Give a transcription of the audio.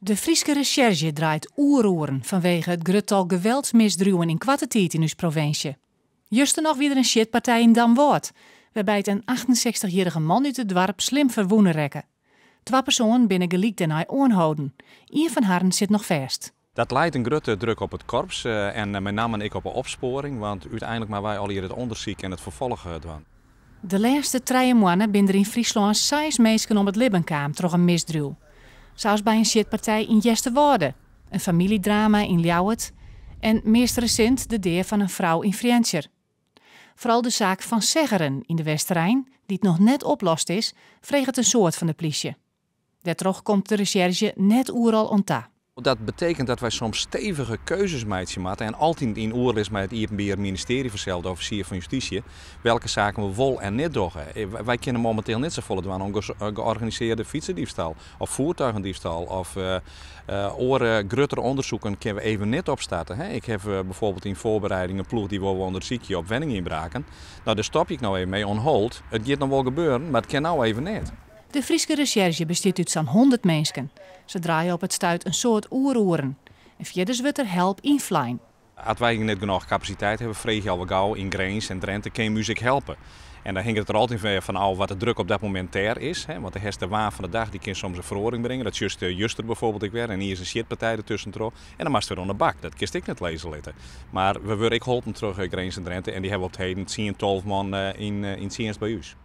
De Fryske resjerzje draait oeroeren fanwege it grut tal geweldsmisdriuwen yn koarte tiid yn ús provinsje. Juster noch wie der in sjitpartij yn Damwâld, wêrby't in 68-jierrige man út it doarp slim ferwûne rekke. Twa persoanen binne gelyk dêrnei oanholden. Ien fan harren sit noch fêst. Dat leit in grutte druk op it korps en mei nammen ek op 'e opspoaring, want úteinlik moatte wy allegear it ûndersyk en it ferfolch dwaan. De lêste 3 moanne binne der yn Fryslân 6 minsken om it libben kaam troch in misdriuw. Sa as by in sjitpartij yn Easterwâlde, in famyljedrama yn Ljouwert en meast resint de dea fan in frou yn Frjentsjer. Foaral de saak Van Seggeren yn de Westerein, dy't noch net oplost is, freget in soad fan de plysje. Dêrtroch komt de resjerzje net oeral oan ta. Dat betekent dat wy soms stevige keuzes meitsje moatte en altyd yn oerlis mei it Iepenbier Ministearje fansels, de offisier fan justysje, welke saken we wol en net dogge. Wy kinne mominteel net safolle dwaan oan georganisearde fytsediefstal of voertuigendiefstal of oare gruttere ûndersoeken kinne we even net opstarte. Hè. Ik haw bijvoorbeeld yn foarbereiding in ploech dy't wol ûndersykje op wenningynbraken. Dêr stopje ik no even mei, on hold. It giet noch wol gebeuren, mar it kin no even net. De Fryske resjerzje bestiet út sa'n 100 minsken. Se draaie op it stuit in soad oeroeren. En fierders wurdt der help ynflein. As wy net genôch kapasiteit hawwe, freegje al gau yn Grins en Drinte, kin ús ek helpe. En dan hinget it der altyd wer fan ôf wat de druk op dat momint dêr is. Hè? Want de herste waan fan de dag die kin soms in feroaring bringe. Dat sjochst juster bijvoorbeeld ek wer. En hier is in sjitpartij dertuskentroch. En dan moatst wer oan de bak. Dat kinst ek net lizze litte. Mar we wurde ek holpen troch Grins en Drinte. En dy hawwe op 't heden 10, 12 man yn tsjinst by ús.